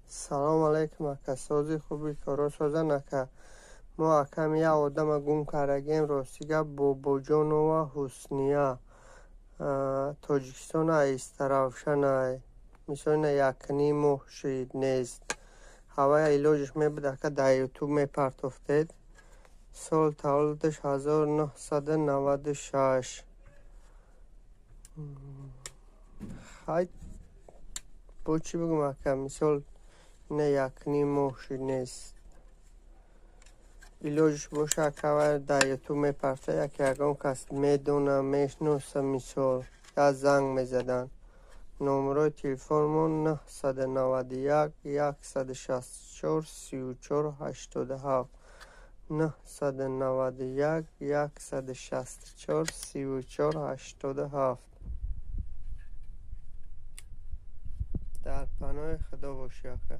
Салом алейкум, ака. Сози, хуби, коро созан, ака? Мо, акам, як одама гум кардагем. Рости гап, Бобоҷонова Ҳусния, Тоҷикистон, Истаравшанай. Мисол, ина якним моҳ шид, нест. Ҳавая илоҷаш мебуд, ака, дар Ютуб мепартофтед. Соли таваллудаш 1996. Хай, бо чӣ бигӯм, ака? Мисол, ина якним моҳ шид, нест. Илоҷаш боша, ака, дар Ютуб мепарта, яке ягон кас медона, мешиноса, мисол, як занг мезаданд. Номерои телефонмон 991 164 34 87, 991 164 34 87. Дар паноҳи Худо бошӣ, ака.